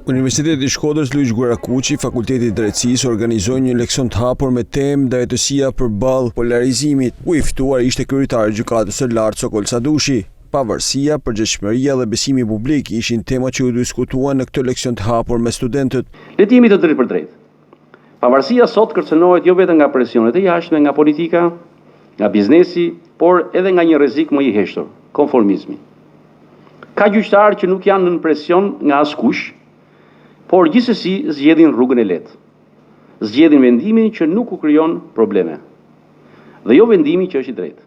Universiteti i Shkodrës Luigj Gurakuqi, Fakulteti i Drejtësisë organizoi një leksion të hapur me temë Drejtësia përballë polarizimit, ku i ftuar ishte kryetari i Gjykatës së Lartë Sokol Sadushi. Pavarësia, përgjegjshmëria dhe besimi publik ishin temat që u diskutuan në këtë leksion të hapur me studentët. Le të jemi të drejtpërdrejtë. Pavarësia sot kërcënohet jo vetëm nga presionet e jashtme, nga politika, nga biznesi, por edhe nga një rrezik më i heshtur, konformizmi. Ka gjyqtarë që nuk janë nën presion nga askush, por gjithsesi zgjedhin rrugën e lehtë. Zgjedhin vendimin që nuk u krijon probleme. Dhe jo vendimin që është i drejtë.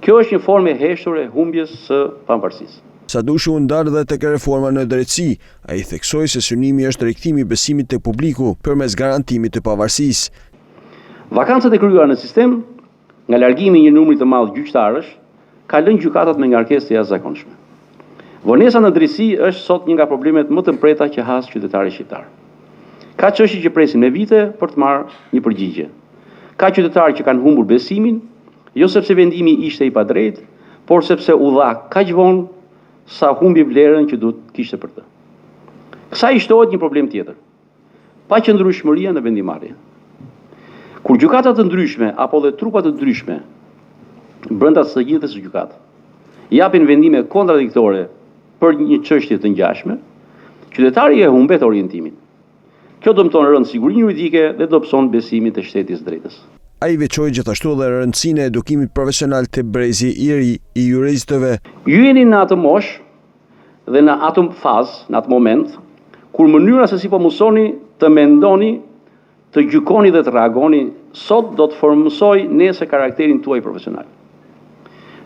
Kjo është një formë e heshtur e humbjes së pavarësisë. Sadushi u ndal dhe tek reforma në drejtësi. Ai theksoi se synimi është rikthimi i besimit tek publiku përmes garantimit të pavarësisë. Vakancat e krijuara në sistem, nga largimi i një numri të madh gjyqtarësh, ka lënë gjykatat me ngarkesë të jashtëzakonshme. Vonesa në drejtësi është sot një nga problemet më të mprehta që has qytetari shqiptar. Ka çështje që presin me vite për të marrë një përgjigje. Ka qytetarë që kanë humbur besimin, jo sepse vendimi ishte i padrejtë, por sepse u dha kaq vonë sa humbi vlerën që duhet të kishte për të. Kësaj i shtohet një problem tjetër. Paqëndrueshmëria në vendimmarrje. Kur gjykata të ndryshme apo dhe trupa të ndryshme brenda së njëjtës gjykatë japin vendime kontradiktore për një çështje të ngjashme, qytetari e humbet orientimin. Kjo dëmton rëndë sigurinë juridike dhe dobëson besimin te shteti i së drejtës. Ai veçoi gjithashtu edhe rëndësinë e edukimit profesional te brezi i ri i juristëve. Ju jeni në atë moshë dhe në atë fazë, në atë moment, kur mënyra se si po mësoni të mendoni, të gjykoni dhe të reagoni sot do të formësojë nesër karakterin tuaj profesional.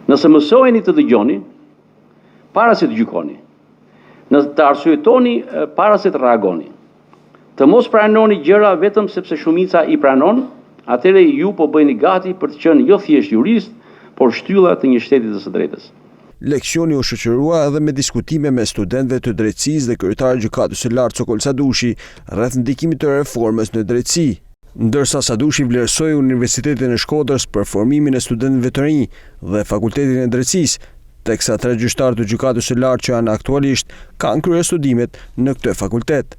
Nëse mësoheni të dëgjoni, para se të gjykoni, në të arsyetoni para se të reagoni, të mos pranoni gjëra vetëm sepse shumica i pranon, atëherë ju po bëheni gati për të qenë jo thjesht jurist, por shtylla të një shteti të së drejtës. Leksioni u shoqërua edhe me diskutime mes studentëve të drejtësisë dhe kryetarit të Gjykatës së Lartë Sokol Sadushi rreth ndikimit të reformës në drejtësi. Ndërsa Sadushi vlerësoi Universitetin e Shkodrës për formimin e studentëve të rinj dhe Fakultetin e Drejtësisë, teksa tre gjyqtarë të Gjykatës së Lartë që janë aktualisht kanë kryer studimet në këtë fakultet.